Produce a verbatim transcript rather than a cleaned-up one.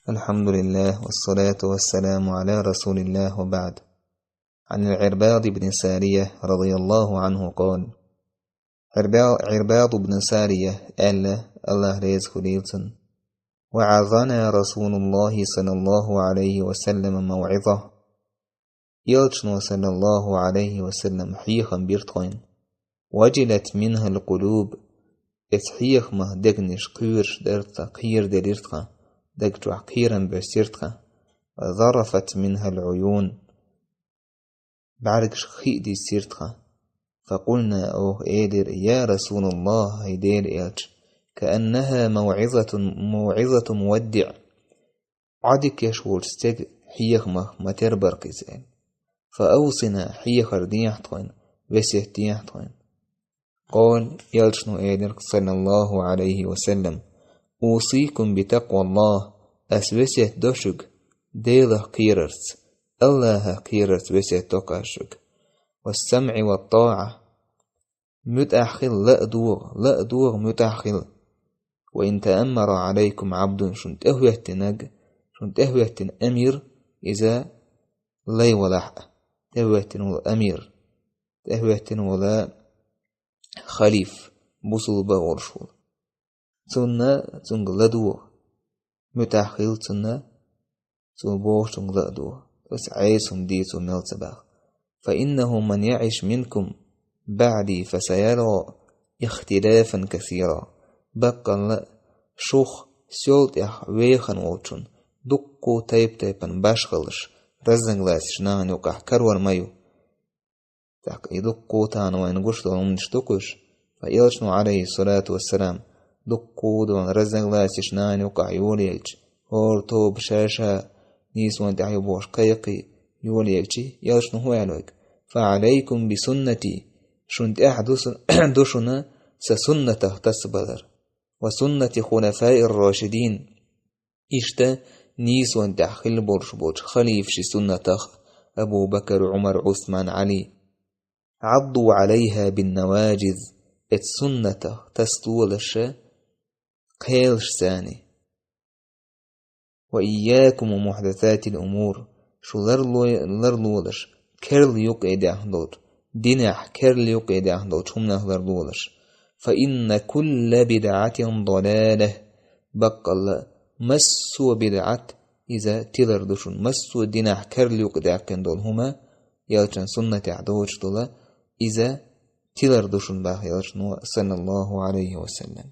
الحمد لله، والصلاة والسلام على رسول الله، وبعد. عن العرباض بن سارية رضي الله عنه قال: عربا-، عرباض بن سارية аьлла, АллахӀ реза хуьлийла цунна: وعظنا رسول الله صلى الله عليه وسلم موعظة. Элчано, саллаллаху Ӏалайхи ва саллам, хьехам бира тхоьна. وجلت منها القلوب. Эцу хьехамах дегнаш кхоьруш дара тхан, кхераделира тхан, даг чохь кхерам боьссира тхан. وذرفت منها العيون. БӀаьргашка хи а диссира тхан. فقلنا, оха элира: يا رسول الله, хӀай Делан элча, كأنها موعظة، موعظة مودع. Ӏодика еш волчу стеган хьехамах ма-тера бара-кх иза, аьлла. فأوصنا, хьехар дехьа тхойн, весет дехьа тхойн. قال, элчано элира, саллаллаху Ӏалайхи ва саллам: أوصيكم بتقوى الله, ас весет до шуьга Делах кхерарца, АллахӀах кхерарца весет до-кх ас шуьга. والسمع والطاعة, муьтӀахь хила, ла а догӀа, ла а догӀа, муьтӀахь хила. وإن تأمر عليكم عبد, шуна тӀехӀоьттинарг, шуна тӀехӀоьттина амир, иза лай валахь а, тӀехӀоьттина волу амир, тӀехӀоьттина волу халиф, бусулба а волуш волу. Цунна, цуьнга ладогӀа, муьтӀахь хила цунна, цо бохучуьнга ла а догӀа, аса Ӏеса хӀума дийцо мел ца баха. فإنه من يعش منكم بعدي فسيرى اختلافا كثيرا. Баккъалла а, шух сол тӀехь вехана волчунна дуккха тайп-тайпана башхаллаш, разногласеш нахана юкъахь карор ма ю. ТӀаккха и дуккха а тахана вайна гуш долу хӀуманаш ду-кх уьш. Ткъа элчано, Ӏалайхиссалату вассалам, дуккха а долу разногласеш нахана юкъахь йолаелча, хӀора тоба ша-ша нийсонан тӀехь ю бохуш кхайкхий йолаелча, элчано хӀун аьлла вайга: فعليكم بسنتي, шуна тӀехь ду сан-, ду шуна сан суннатах тасабалар. وسنة الخلفاء الراشدين. Иштта нийсонан тӀехь хилла болуш болчу халифийн суннатах, Абу Бакр, Ӏумар, Ӏусман, Ӏали. عضوا عليها بالنواجذ, эцу суннатах тасалолаш кхелашца. وإياكم ومحدثات الأمور, шу ларло-, ларлолаш, керла юккъе даьхна долчу, динехь керла юккъе даьхна долчу хӀуманах ларлолаш. فإن كل بدعة ضلالة. Баккъалла, массо а бидӀат, иза тилар ду шуна. Массо а динехь керла юккъе даьккхина долу хӀума, элчан суннатехь доцуш долу, иза тилар ду шуна баха элчано, саллаллаху Ӏалайхи ва саллам.